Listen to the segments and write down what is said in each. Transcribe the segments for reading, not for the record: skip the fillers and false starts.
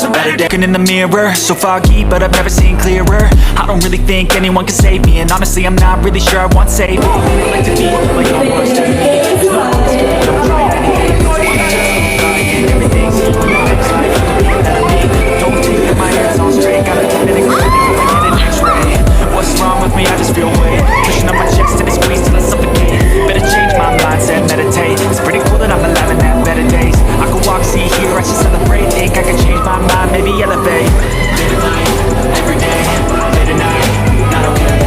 some better days. Looking in the mirror, so foggy, but I've never seen clearer. I don't really think anyone can save me, and honestly, I'm not really sure I want saving. I like to be my own worst enemy. There's no risk if you don't try anything. So I'ma just keep buying everything. See you in the next life, have to be a better me. Don't think that my head's on straight, gotta keep it and grip it and go and get an X-ray. What's wrong with me? I just feel weight pushing on my chest and it squeezes till I suffocate. Better change my mindset, meditate. It's pretty cool that I'm alive and have better days. I could walk, see, hear, I should celebrate. Think I could change my mind, maybe elevate. Living life every day, late at night, not okay.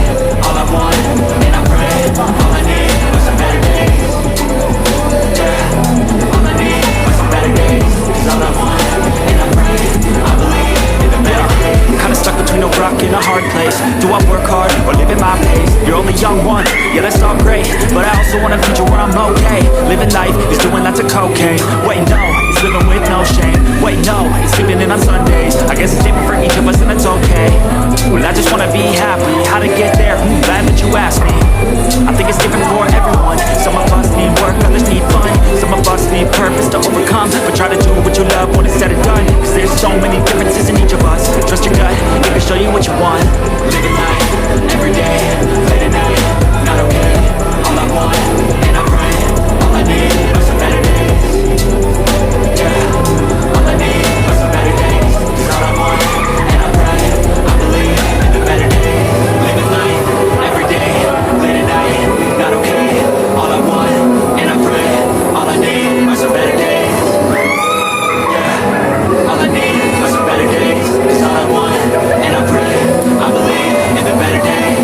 All I want, and I pray, all I need are some better days. Yeah, all I need are some better days. 'Cause all I want, and I pray, I believe in the better days. I'm kinda stuck between a rock and a hard place. Do I work hard or live at my pace? You're only young one, yeah, that's all great. But I also want a future where I'm okay. Living life is doing lots of cocaine. Wait, no, it's living with no shame. Wait, no, it's sleeping in on Sundays. I guess it's different for each of us, and that's okay. Well, I just wanna be happy. How to get there? Glad that you asked me. I think it's different for everyone. Some of us need work, others need fun. Some of us need purpose to overcome. But try to do what you love when it's said and done. 'Cause there's so many differences in each of us. Trust your gut, it can show you what you want. Living life, every day, late at night, not okay. All I want, and I pray, all I need are some better days. Yeah, all I need are some better days. 'Cause all I want, and I pray, I believe in the better days. Living life, every day, late at night, not okay. All I want, and I pray, all I need are some better days. Yeah, all I need are some better days. 'Cause all I want, and I pray, I believe in the better days.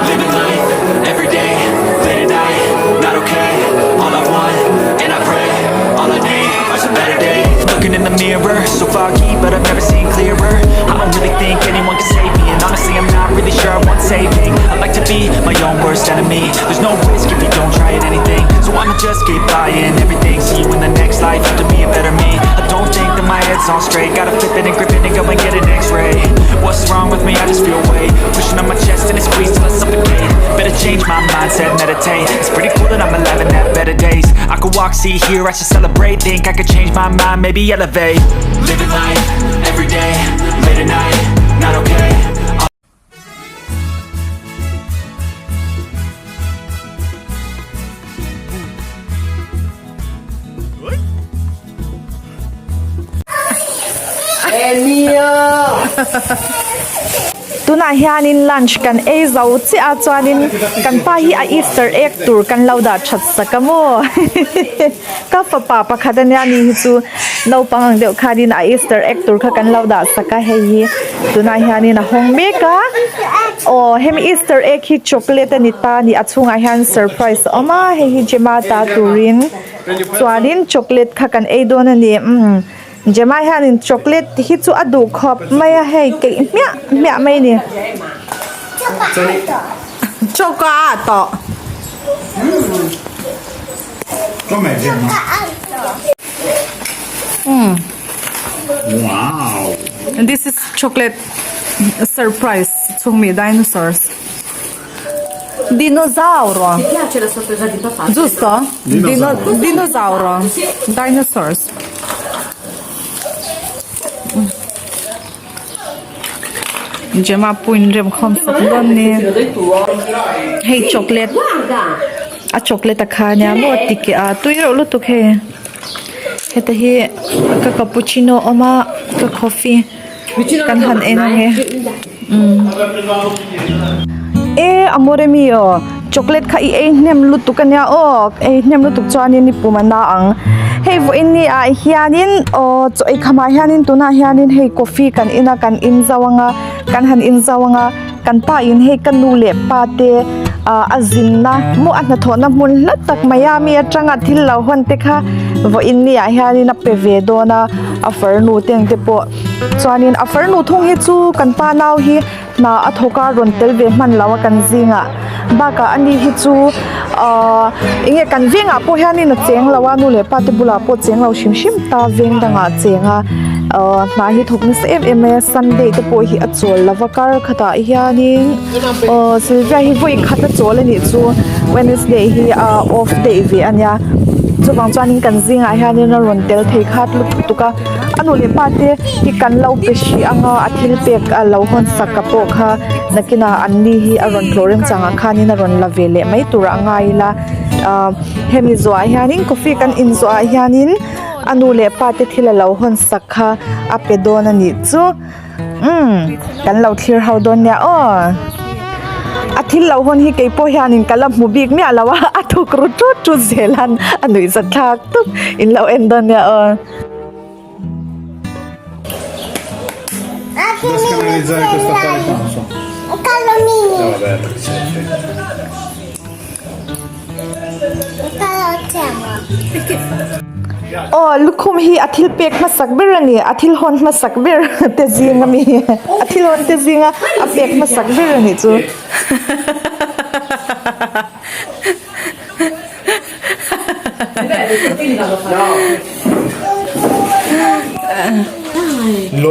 Living life every day, late at night, not okay. All I want, and I pray, all I need are some better days. Looking in the mirror, so foggy, but I've never seen clearer. I don't really think anyone can save me, and honestly, I'm not really sure I want saving. I like to be my own worst enemy. There's no risk if you don't try at anything, so I'ma just keep buying everything. See you in the next life, have to be a better me. I don't think that my head's on straight. Gotta flip it and grip it and go and get an X-ray. What's wrong with me? I just feel weight pushing on my chest and it squeezes till I suffocate. Better change my mindset, meditate. It's pretty cool that I'm alive and have better days. I could walk, see, hear, I should celebrate. Think I could change my mind, maybe elevate. Living life every day, late at night, not okay. Tunah hianin lunch kan ei zo chiah a chuanin kan pa hi a easter egg tur kan lo dah that sak a maw ka fapa pakhat ania ni hi chu naupang ang deuh khanin a easter egg tur kha kan lo dah sak a hei hi tunah hianin a hawng mek a aw hemi easter egg hi chocolate a ni ta a ni a chhungah hian surprise a awm a hei hi Gemma ta turin chuanin chocolate kha kan ei dawn a ni umm. Gemma hianin chocolate hi chu a duh khawp mai a hei keih hmiah hmiah mai a ni. Choka a tawh. Wow. This is chocolate surprise chhungmi dinosaurs. Dinosauro. Giusto? Dino dinosauro. Dinosaurs. Gemma puin rem khawm sak dawn ni. Hei chocolate a chocolate a kha ania maw tike a tui reuh lutuk hei. Heta hi ka cappuccino a awm a ka coffee kan han en ang e. E amore mio chocolate kha i ei hnem lutuk ania aw ei hnem lutuk chuanin i pum a na ang hei vawiin ni ah hianin aw chaw ei khamah hianin tunah hianin hei coffee kan in a kan in zau ang a kan han in zau ang a kan pa in hei ka nu leh pa te ah a zinna maw a hnathawhna hmun hla tak mai a mi atanga thil lo hawn te kha vawiin ni ah hianin a pe ve dawn a a farnu te ang te pawh. Chuanin a farnu thung hi chu kan pa nau hi hna a thawk a rawn tel ve hman lo a kan zingah bakah ani hi chu ahh eng nge kan vengah pawh hianin a cheng lo a nu leh pa te bulah pawh cheng lo hrim hrim ta veng dangah a cheng a. Ahh hna hi thawk nasa em em mai a sunday te pawh hi a chawl lova kar khatah hianin aw Sylvia hi vawi khat a chawl a nih chu Wednesday hi a off daih ve a nia chuvang chuanin kan zingah hianin a rawn tel thei khat lutuk a a nu leh pa te hi kan lo pe hrih anga a thil pek a lo hawn sak a pawh kha nakinah an ni hi a rawn tlawh remchangah khanin a rawn la ve leh mai turah a ngai ila ahh hemi zawhah hianin coffee kan in zawhah hianin. A nu leh pa te thil a lo hawn sak kha a pe dawn a nih chu umm kan lo thlir ho dawn nia aw a thil lo hawn hi kei pawh hianin ka la hmu bik miah lo a a thuk ru tut tut zel a a nuih zat thlak tawp in lo en dawn nia aw. Aw lukhum hi a thil pek hmasak ber a ni a thil hawn hmasak ber te zing ami a thil hawn te zinga a pek hmasak ber a nih chu.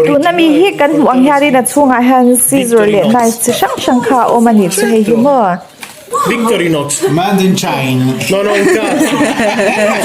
Tuna mi hi kan hmuh ang hianin a chhungah hian scissor leh knife chi hrang hrang kha a awm a nih chu hei hi maw. Victorinox. Made in China. No, no, un cazzo.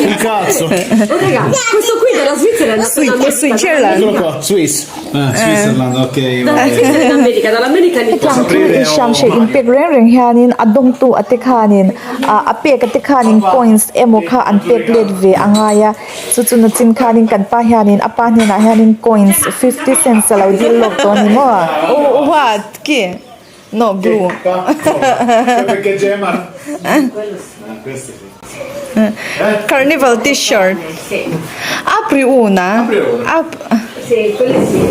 Un cazzo. Oh raga, questo qui dalla Svizzera è andato in America. Switzerland. Eccolo qua, Swiss. Ah, Switzerland, ok. Dalla Svizzera in America, dall'America in Italia. Hetiang thil i hriam hreh inpek reng reng hianin a dawngtu a te khanin ah a pek a te khanin coins emaw kha an pek let ve a ngai a chu chu nachin khanin kan pa hianin a pa hnenah hianin coins fifty cents a lo dil lawk tawh a ni maw. What? Ki? No blue. Perché Gemma. Carnival t-shirt. Apri una. Apri una. Ap Sì, quelle sì.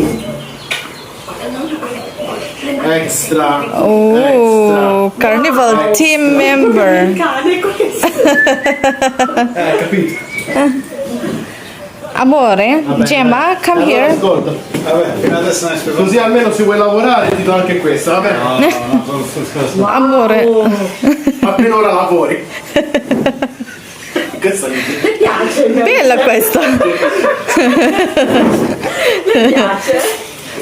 Extra. Oh, carnival team member. Cane questo. Eh, capito. Amore, Gemma, come here. Ascolta. Vabbè, adesso ne Così almeno se vuoi lavorare ti do anche questa, vabbè? No, no, no, Amore. Appena ora lavori. Questa mi Mi piace. Bella questa. Mi piace.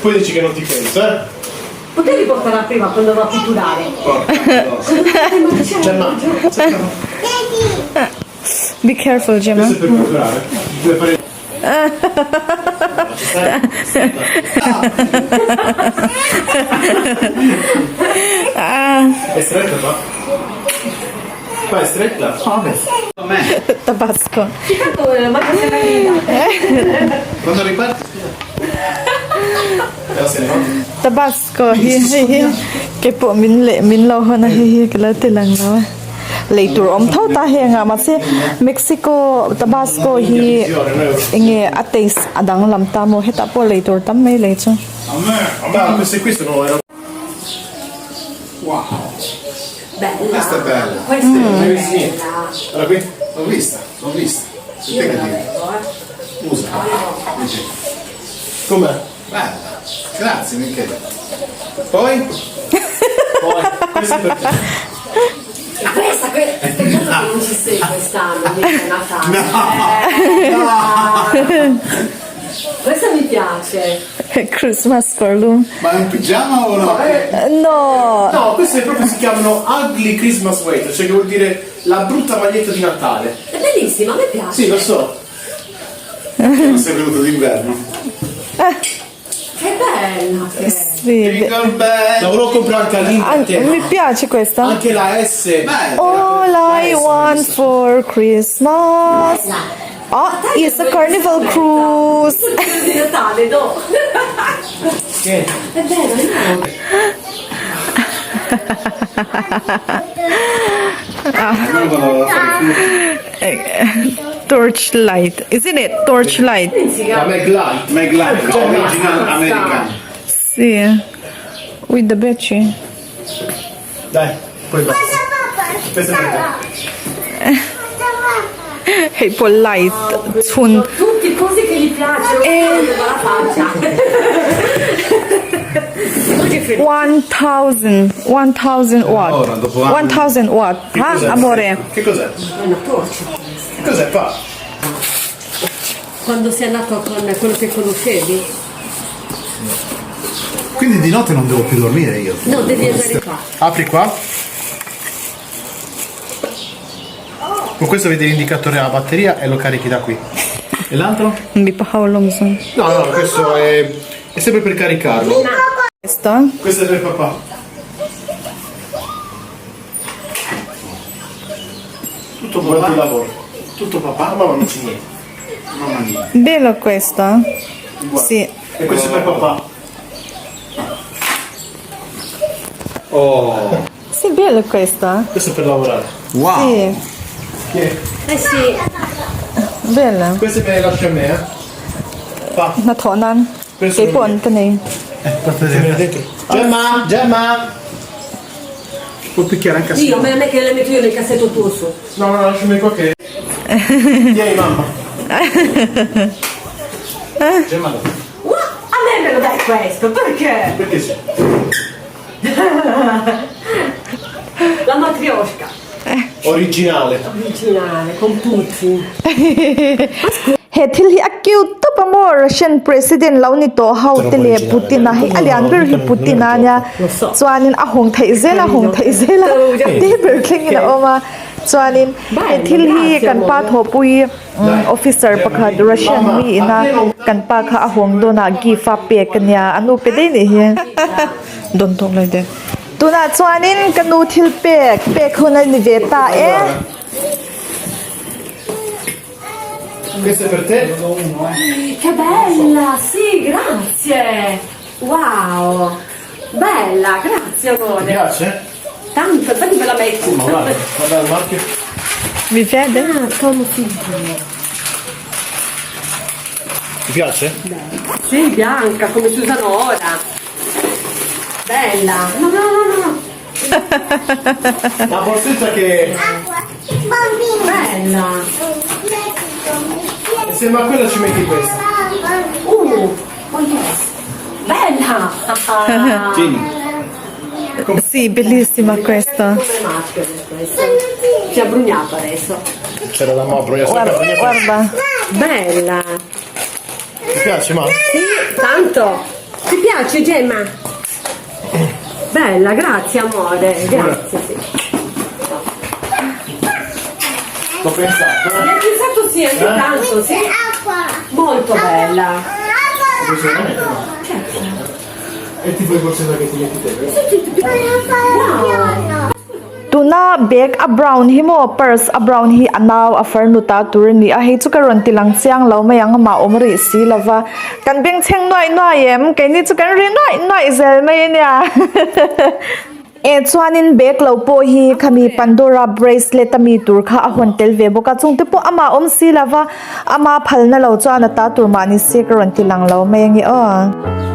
Poi dici che non ti penso, eh? Potevi portarla prima quando va a pitturare. Porca Gemma. Be careful Gemma. Questo è per pitturare. Deve fare È stretta qua? Qua è stretta? Tabasco. Quando riparti? Tabasco hi hei hi keipawh min leh min lo hawn a hei hi ka lo ti lang lo a. Lei tur awm tho ta heng a mahse Mexico Tabasco hi enge a taste a danglam ta maw hetah pawh lei tur tam mai lei chu. Questa è bella. Allora qui l'ho vista, l'ho vista. Te che dici? Usa. Dici. Com'è? Bella. Grazie Michele. Poi? Poi, questo è per te. Questa, questa, peccato che non ci sei quest'anno, mica Natale. No. Questa mi piace. Christmas kawrlum. Ma è un pigiama o no? No. No, queste proprio si chiamano Ugly Christmas Sweater, cioè che vuol dire la brutta maglietta di Natale. È bellissima, a me piace. Sì, lo so. Non sei venuto d'inverno. Che bella che è. Sì. Jingle bell. La volevo comprare anche all'Inter. Ah, mi piace questa. Anche la S. Bella. All I want for Christmas oh, is a carnival cruise. Di Natale, no? Che? È vero, no? Almeno quando vado a fare i furti. Torch light, isn't it? Torch light. La Maglite. Maglite, original American. Sì. With the battery. Dai, poi basta. Questa è per te. Hei pawh light chhun. Tutte cose che gli piacciono, eh. la faccia. 1000 1000 watt Ora, dopo anni. 1000 watt Che ha cos'è? amore Che cos'è? È una torcia. Che cos'è qua? Quando sei andato con quello che conoscevi? Quindi di notte non devo più dormire io. No, devi andare qua. Apri qua. Con questo vedi l'indicatore della batteria e lo carichi da qui. E l'altro? Mipa ho lawm zawng. No, no, questo è, è sempre per caricarlo. Questo? Questo è per papà. Tutto papà. il lavoro. Tutto papà, mamma non c'è niente. Mamma mia. Bello questo. Sì. E questo è per papà. Oh. Sì, bello questo. Questo è per lavorare. Wow. Sì, Chi è? Eh sì, bello. Queste me le lasci a me, eh. Pa. Hnathawh nan Questo kei pawh an ka nei. Questo me le dentro. Gemma, Gemma! Puoi picchiare anche a io me la metto, la metto io nel cassetto tuo su. No, no, lasciami qua che. Tieni mamma. Gemma no. Wow, a me me lo dai questo, perché? Perché sì? La matrioshka. Originale. Originale, con Putin. He thil hi a cute tawp a maw Russian president lo ni tawh ho te leh Putin a hei a lian ber hi Putin a nia chuanin a hawng theih zel a hawng theih zel a a te ber thlengin a awm a chuanin he thil hi kan pa thawhpui officer pakhat Russian mi ina kan pa kha a hawng dawnah gift a pek a nia a nu pe daih nih hi dawn tawk lai te tunah chuanin ka nu thil pek pek hun a ni ve ta e. Questo è per te. Che bella, sì, grazie. Wow. Bella, grazie Ti amore. piace? Tanto, infatti me la metto. Ma guarda, guarda il marchio. Mi vede? Ah, Tom Figure. Ti piace? Sì, bianca, come si usano ora. Bella. No, no, no, no. La borsetta che Bella. insieme a quella ci metti questa. Uh, oh yes. Bella. Tieni. Sì, bellissima questa. Come maschera questa. Si è brugnata adesso. C'era la mobro, io Guarda, guarda. Bella. Ti piace, ma? Sì, tanto. Ti piace Gemma? Bella, grazie amore. Grazie, sì. L'ho pensato. Mi hai pensato sì, anche tanto, sì. Molto bella. Questo non è, no? È il tipo di borsetta che ti metti te, vero? Wow. Tuna bag a brown hi maw purse a brown hi a nau a farnu ta tur a ni a hei chu ka rawn ti lang chiang lo mai ang amah awm rih si lo va kan bengchheng nuaih nuaih em keini chu kan ri nuaih nuaih zel mai a nia e chuanin bag lo pawh hi khami Pandora bracelet a mi tur kha a hawn tel ve bawk a chungte pawh amah awm si lo va ama phalna lo chuan a ta tur mahni se ka rawn ti lang lo mai ange aw.